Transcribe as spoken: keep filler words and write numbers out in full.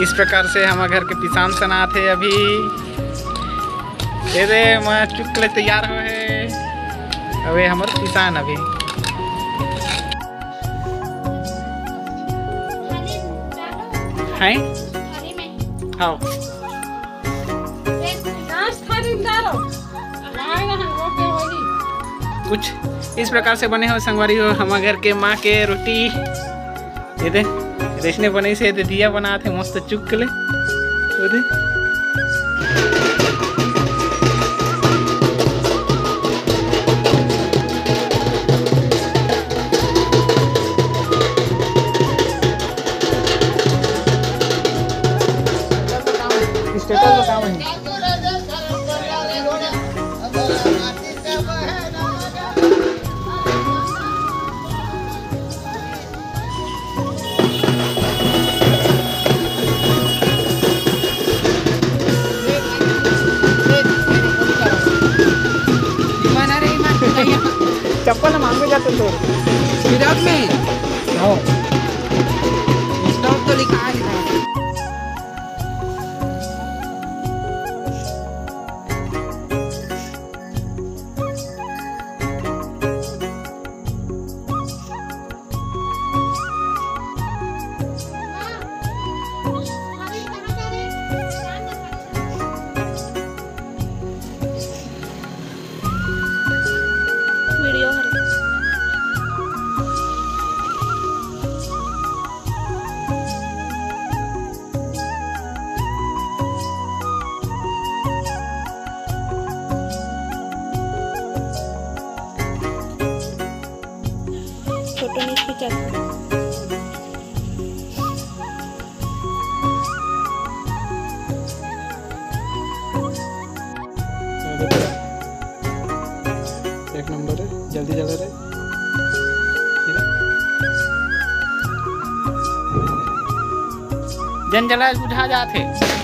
इस प्रकार से हमर घर के पिसान सनात हे अभी। ये दे, मैं चुकले तैयार हो हे। अबे हमर पिसान अभी। हैं? हाँ। कुछ इस प्रकार से बने हो संगवारी हो, हमर घर के माँ के रोटी। ये दे, रेशने बनई से दे दिया बनात हे मस्त चुकले। वो दे। Status बताओ भाई। चप्पल मांगे जाते तो विराट में। हाँ। Stop तो लिखा है। Video हरे। फोटो नहीं खींचा। एक नंबर है, जल्दी जला रहे। जन जला बुझा जात हे।